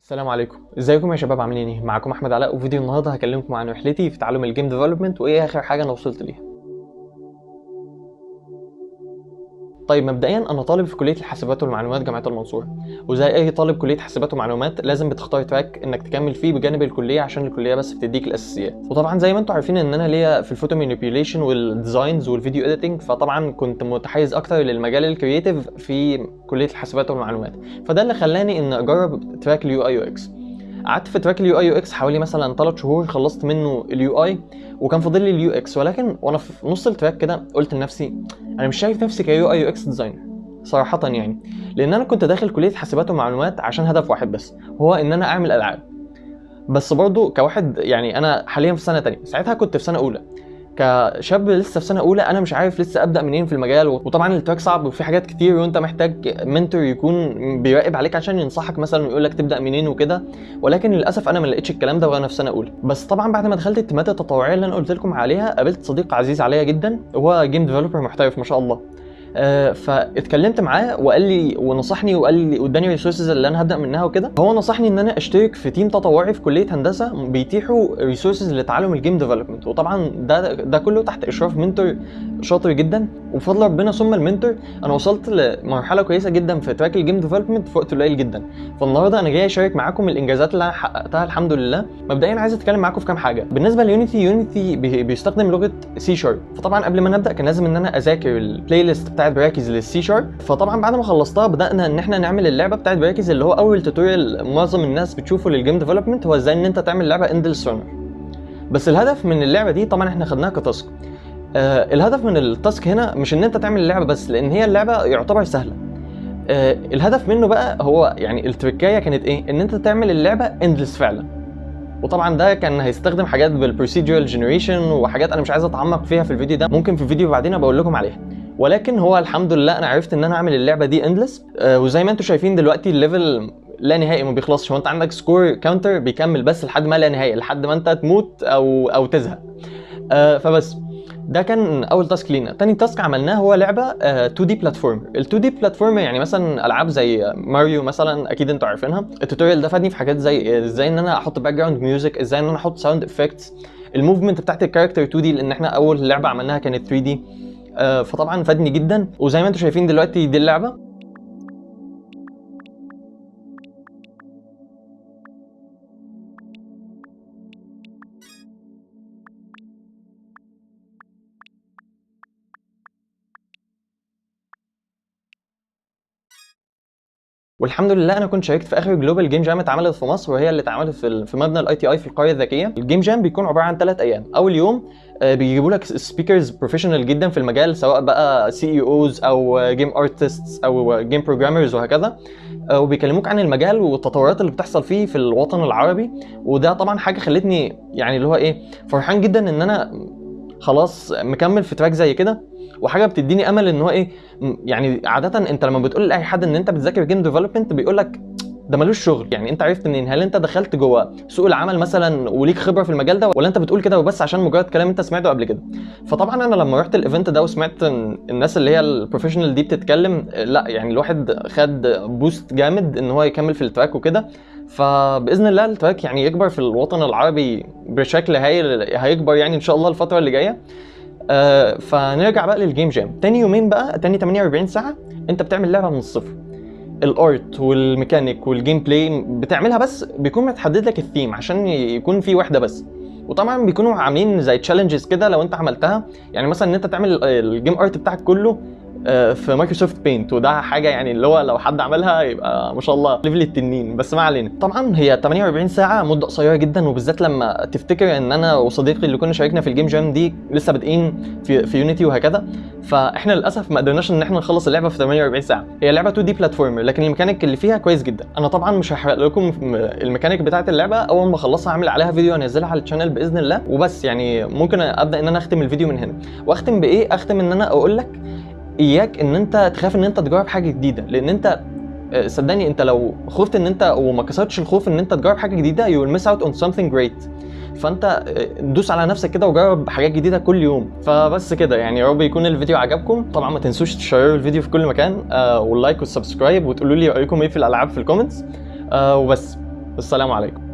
السلام عليكم، ازيكم يا شباب؟ عاملين ايه؟ معاكم احمد علاء، وفيديو النهارده هكلمكم عن رحلتي في تعلم ال game development وايه اخر حاجة انا وصلت ليها. طيب مبدئيا انا طالب في كليه الحاسبات والمعلومات جامعه المنصورة، وزي اي طالب كليه حاسبات ومعلومات لازم بتختار track انك تكمل فيه بجانب الكلية، عشان الكلية بس بتديك الاساسيات. وطبعا زي ما انتم عارفين ان انا ليا في ال photo manipulation وال designs وال video editing، فطبعا كنت متحيز اكتر للمجال ال creative في كليه الحاسبات والمعلومات، فده اللي خلاني ان اجرب track ال UI UX. قعدت في track ال UI UX حوالي مثلا 3 شهور، خلصت منه ال UI وكان فاضل لي ال UX. ولكن وانا في نص ال track كده قلت لنفسي انا مش شايف نفسي ك UI UX designer صراحة، يعني لان انا كنت داخل كليه حاسبات ومعلومات عشان هدف واحد بس، هو ان انا اعمل العاب. بس برضو كواحد يعني انا حاليا في سنة تانية، ساعتها كنت في سنة اولى، كشاب لسه في سنة اولى انا مش عارف لسه ابدا منين في المجال، وطبعا ال track صعب وفي حاجات كتير، وانت محتاج mentor يكون بيراقب عليك عشان ينصحك مثلا ويقول لك تبدا منين وكده. ولكن للاسف انا ما لقيتش الكلام ده وانا في سنة اولى. بس طبعا بعد ما دخلت التيمات التطوعية اللي انا قلت لكم عليها، قابلت صديق عزيز عليا جدا، هو game developer محترف ما شاء الله. فاتكلمت معاه وقال لي ونصحني وقال لي واداني resources اللي انا هبدا منها وكده. هو نصحني ان انا اشترك في team تطوعي في كليه هندسة بيتيحوا resources لتعلم ال game development، وطبعا ده كله تحت اشراف mentor شاطر جدا. وبفضل ربنا ثم ال mentor انا وصلت لمرحلة كويسة جدا في track ال game development في وقت قليل جدا. فالنهارده انا جاي اشارك معاكم الانجازات اللي انا حققتها الحمد لله. مبدئيا عايز اتكلم معاكم في كام حاجة. بالنسبة ل Unity، Unity بيستخدم لغة C sharp، فطبعا قبل ما نبدا كان لازم ان انا اذاكر ال playlist بتاعت براكز لل C sharp. فطبعا بعد ما خلصتها بدانا ان احنا نعمل اللعبة بتاعت براكز، اللي هو اول tutorial معظم الناس بتشوفه لل game development، هو ازاي ان انت تعمل لعبه endless runner. بس الهدف من اللعبة دي طبعا احنا خدناها ك task. الهدف من ال task هنا مش ان انت تعمل اللعبة بس، لان هي اللعبة يعتبر سهلة. الهدف منه بقى هو يعني التركايه كانت ايه؟ ان انت تعمل اللعبة endless فعلا. وطبعا ده كان هيستخدم حاجات بال procedural generation وحاجات انا مش عايز اتعمق فيها في الفيديو ده، ممكن في فيديو بعدين بقول لكم عليها. ولكن هو الحمد لله انا عرفت ان انا اعمل اللعبة دي endless. وزي ما انتم شايفين دلوقتي ال level لا نهائي ما بيخلصش، هو انت عندك score counter بيكمل بس لحد ما لا نهائي، لحد ما انت تموت او تزهق. فبس ده كان اول task لينا. تاني task عملناه هو لعبه 2D platformer. ال 2D platformer يعني مثلا العاب زي ماريو مثلا، اكيد انتوا عارفينها. ال tutorial ده فادني في حاجات زي ازاي ان انا احط background music، ازاي ان انا احط sound effects، ال movement بتاعت ال character 2D، لان احنا اول لعبه عملناها كانت 3D. فطبعا فادني جدا. وزي ما انتم شايفين دلوقتي دي اللعبة. والحمد لله انا كنت شاركت في اخر global game jam اتعملت في مصر، وهي اللي اتعملت في مبنى ال ITI في القرية الذكية. ال game jam بيكون عبارة عن 3 ايام. اول يوم بيجيبوا لك speakers professional جدا في المجال، سواء بقى CEOs او game artists او game programmers وهكذا، وبيكلموك عن المجال والتطورات اللي بتحصل فيه في الوطن العربي. وده طبعا حاجة خلتني يعني اللي هو ايه، فرحان جدا ان انا خلاص مكمل في track زي كده، وحاجه بتديني امل ان هو ايه، يعني عادة انت لما بتقول لاي حد ان انت بتذاكر game development بيقول لك ده ملوش شغل. يعني انت عرفت منين؟ هل انت دخلت جوه سوق العمل مثلا وليك خبره في المجال ده، ولا انت بتقول كده وبس عشان مجرد كلام انت سمعته قبل كده؟ فطبعا انا لما رحت ال event ده وسمعت الناس اللي هي ال professional دي بتتكلم، لا يعني الواحد خد boost جامد ان هو يكمل في ال track وكده. فباذن الله ال track يعني يكبر في الوطن العربي بشكل هايل، هيكبر يعني ان شاء الله الفترة اللي جاية. فنرجع بقى لل game jam. تاني يومين بقى، تاني 48 ساعة انت بتعمل لعبه من الصفر، ال art وال mechanic وال gameplay بتعملها، بس بيكون متحدد لك الثيم عشان يكون في واحدة بس. وطبعا بيكونوا عاملين زي challenges كده لو انت عملتها، يعني مثلا ان انت تعمل ال game art بتاعك كله في Microsoft Paint، وده حاجة يعني اللي هو لو حد عملها يبقى ما شاء الله level التنين. بس ما علينا. طبعا هي 48 ساعة مده قصيرة جدا، وبالذات لما تفتكر ان انا وصديقي اللي كنا شاركنا في ال game jam دي لسه بادئين في Unity وهكذا، فاحنا للاسف ما قدرناش ان احنا نخلص اللعبة في 48 ساعة. هي لعبه 2D platformer، لكن الميكانيك اللي فيها كويس جدا. انا طبعا مش هحرق لكم الميكانيك بتاعه اللعبة، اول ما اخلصها هعمل عليها فيديو انزلها على ال channel باذن الله. وبس يعني ممكن ابدا ان انا اختم الفيديو من هنا. واختم بايه؟ اختم ان انا اقول لك اياك ان انت تخاف ان انت تجرب حاجة جديدة، لان انت صدقني انت لو خفت ان انت وما كسرتش الخوف ان انت تجرب حاجة جديدة you will miss out on something great. فانت دوس على نفسك كده وجرب حاجات جديدة كل يوم. فبس كده يعني، يا رب يكون الفيديو عجبكم. طبعا ما تنسوش تشيروا الفيديو في كل مكان، وال like وال subscribe، وتقولوا لي رايكم ايه في الالعاب في ال comments. وبس. السلام عليكم.